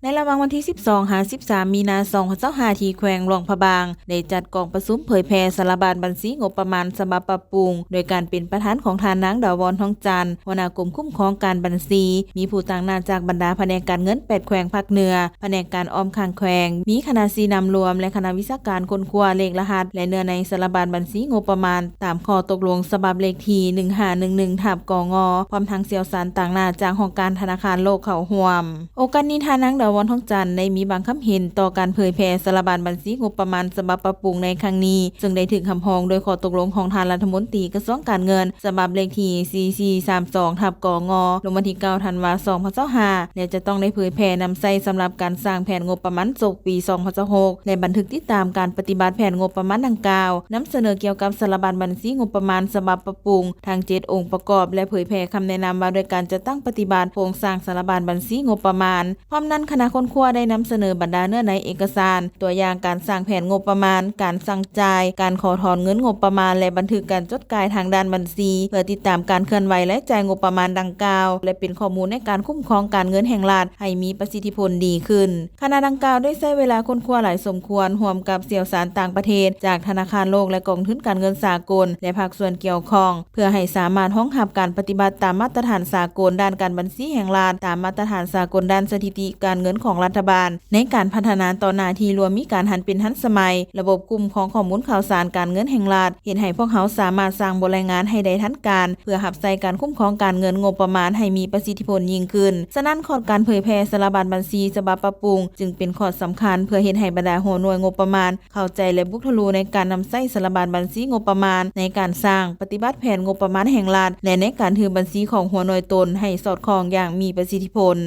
ໃນລະຫວ່າງວັນທີສິບສອງຫາສິບສາມມີນາສອງພັນຊາວຫ້າ ທີ່ແຂວງຫຼວງພະບາງ ໄດ້ຈັດກອງປະຊຸມເຜີຍແຜ່ສາລະບານບັນຊີງົບປະມານສະບັບປັບປຸງ ໂດຍການເປັນປະທານຂອງທ່ານນາງ ດາວອນ ທອງຈັນ ຫົວໜ້າກົມຄຸ້ມຄອງການບັນຊີ, ມີຜູ້ຕາງໜ້າຈາກບັນດາພະແນກການເງິນແປດແຂວງພາກເໜືອ, ພະແນກການອອມຂ້າງແຂວງ, ມີຄະນະຊີ້ນຳລວມ ແລະ ຄະນະວິຊາການຄົ້ນຄວ້າເລກລະຫັດ ແລະ ເນື້ອໃນສາລະບານບັນຊີງົບປະມານ ຕາມຂໍ້ຕົກລົງສະບັບເລກທີ ໜຶ່ງຫ້າໜຶ່ງໜຶ່ງ ທັບ ກງ ພ້ອມທັງຊ່ຽວຊານຕາງໜ້າຈາກຫ້ອງການທະນາຄານໂລກເຂົ້າຮ່ວມ. ໂອກາດນີ້ ທ່ານນາງ ດາວອນ ທອງຈັນ ໄດ້ມີບາງຄຳເຫັນຕໍ່ການເຜີຍແຜ່ສາລະບານບັນຊີງົບປະມານສະບັບປັບປຸງໃນຄັ້ງນີ້, ເຊິ່ງໄດ້ຖືກຮັບຮອງໂດຍຂໍ້ຕົກລົງຂອງທ່ານລັດຖະມົນຕີກະຊວງການເງິນ ສະບັບເລກທີ ສີ່ສີ່ສາມສອງ ທັບ ກງ ລົງວັນທີເກົ້າ ທັນວາ ສອງພັນຊາວຫ້າ ແລະ ຈະຕ້ອງໄດ້ເຜີຍແຜ່ນຳໃຊ້ສຳລັບການສ້າງແຜນງົບປະມານຈົບປີ ສອງພັນຊາວຫົກ ແລະ ບັນທຶກຕິດຕາມການປະຕິບັດແຜນງົບປະມານດັ່ງກ່າວ, ນຳສະເໜີກ່ຽວກັບສາລະບານບັນຊີງົບປະມານສະບັບປັບປຸງ ທັງເຈັດອົງປະກອບ ແລະ ເຜີຍແຜ່ຄຳແນະນຳວ່າດ້ວຍການຈັດຕັ້ງປະຕິບັດໂຄງສ້າງສາລະບານບັນຊີງົບປະມານ. ພ້ອມນັ້ນ, ຄະນະຄົ້ນຄວ້າໄດ້ນຳສະເໜີບັນດາເນື້ອໃນເອກະສານ, ຕົວຢ່າງການສ້າງແຜນງົບປະມານ, ການສັ່ງຈ່າຍ, ການຂໍຖອນເງິນງົບປະມານ ແລະ ບັນທຶກການຈົດກາຍທາງດ້ານບັນຊີ ເພື່ອຕິດຕາມການເຄື່ອນໄຫວລາຍຈ່າຍງົບປະມານດັ່ງກ່າວ ແລະ ເປັນຂໍ້ມູນໃນການຄຸ້ມຄອງການເງິນແຫ່ງລັດໃຫ້ມີປະສິດທິຜົນດີຂຶ້ນ. ຄະນະດັ່ງກ່າວໄດ້ໃຊ້ເວລາຄົ້ນຄວ້າຫຼາຍສົມຄວນ ຮ່ວມກັບຊ່ຽວຊານຕ່າງປະເທດ ຈາກທະນາຄານໂລກ ແລະ ກອງທຶນການເງິນສາກົນ ແລະ ພາກສ່ວນກ່ຽວຂ້ອງ ເພື່ອໃຫ້ສາມາດຮອງຮັບການປະຕິບັດຕາມມາດຕະຖານສາກົນດ້ານການບັນຊີແຫ່ງລັດ, ຕາມມາດຕະຖານສາກົນດ້ານສະຖິຕິການເງິນຂອງລັດຖະບານ, ໃນການພັດທະນາຕໍ່ໜ້າທີ່ລວມມີການຫັນເປັນທັນສະໄໝ, ລະບົບຄຸ້ມຄອງຂໍ້ມູນຂ່າວສານການເງິນແຫ່ງລັດ, ເຮັດໃຫ້ພວກເຮົາສາມາດສ້າງບົດລາຍງານໃຫ້ໄດ້ທັນການ ເພື່ອຮັບໃຊ້ການຄຸ້ມຄອງການເງິນງົບປະມານໃຫ້ມີປະສິດທິຜົນຍິ່ງຂຶ້ນ. ສະນັ້ນ, ຂອດການເຜີຍແຜ່ສາລະບານບັນຊີສະບັບປັບປຸງ ຈຶ່ງເປັນຂອດສຳຄັນ ເພື່ອເຮັດໃຫ້ບັນດາຫົວໜ່ວຍງົບປະມານ ເຂົ້າໃຈ ແລະ ບຸກທະລຸໃນການນຳໃຊ້ສາລະບານບັນຊີງົບປະມານ ໃນການສ້າງ, ປະຕິບັດແຜນງົບປະມານແຫ່ງລັດ ແລະ ໃນການຖືບັນຊີຂອງຫົວໜ່ວຍຕົນໃຫ້ສອດຄ່ອງຢ່າງມີປະສິດທິຜົນ.